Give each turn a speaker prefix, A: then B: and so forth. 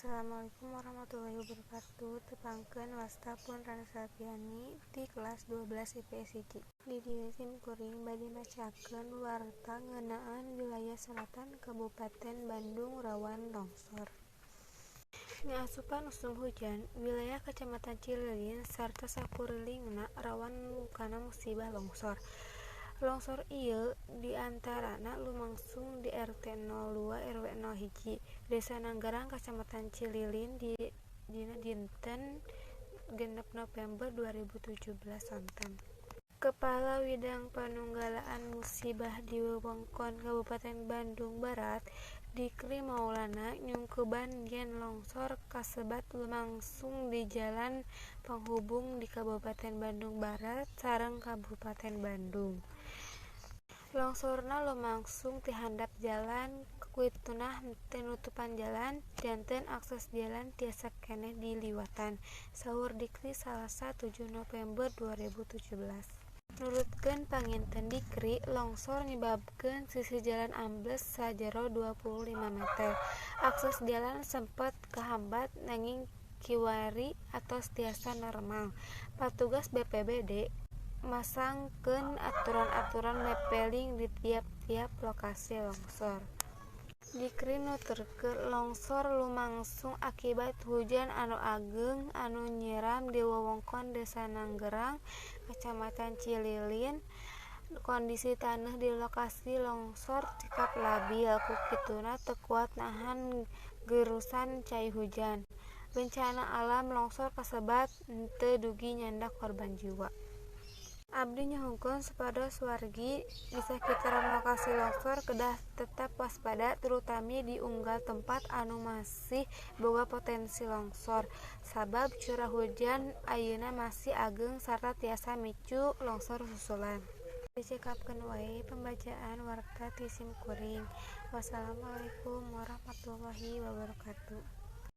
A: Assalamualaikum warahmatullahi wabarakatuh. Tepangkeun, wasta pun Rani Salviani ti kelas 12 IPS 1. Di dieu sim kuring bade macakeun warta ngeunaan wilayah selatan Kabupaten Bandung rawan longsor. Ngaasupan usum hujan, wilayah Kacamatan Cililin sarta sakurilingna rawan kana musibah longsor. Longsor ieu diantarana lumangsung di RT 02 RW 01, Desa Nanggerang, Kacamatan Cililin dina dinten 6 November 2017 sonten. Kepala Widang Pananggulangan Musibah di wewengkon Kabupaten Bandung Barat, Dikri Maulana, nyungkeban yen longsor kasebat lumangsung di jalan panghubung di Kabupaten Bandung Barat sareng Kabupaten Bandung. Longsorna lumangsung ti handap jalan, ku kituna henteu nutupan jalan, janten akses jalan tiasa keneh diliwatan, saur Dikri Salasa 7 November 2017. Nurutkeun panginten Dikri, longsor nyebabkeun sisi jalan ambles sajero 25 meter. Akses jalan sempet kahambat nanging kiwari atos tiasa normal. Patugas BPBD masangkeun aturan-aturan mepeling di tiap-tiap lokasi longsor. Dikri nuturkeun longsor lumangsung akibat hujan anu ageng anu nyiram di wewengkon Desa Nanggerang, Kacamatan Cililin. Kondisi taneuh di lokasi longsor cekap labil, ku kituna teu kuat nahan gerusan cai hujan. Bencana alam longsor kasebat henteu dugi nyandak korban jiwa. Abdi nyuhunkeun supados wargi di sakitaran lokasi longsor kedah tetep waspada, terutami di unggal tempat anu masih boga potensi longsor, sabab curah hujan ayeuna masih ageng sarta tiasa micu longsor susulan. Dicekapkeun wae pambacaan warta ti sim kuring. Wassalamualaikum warahmatullahi wabarakatuh.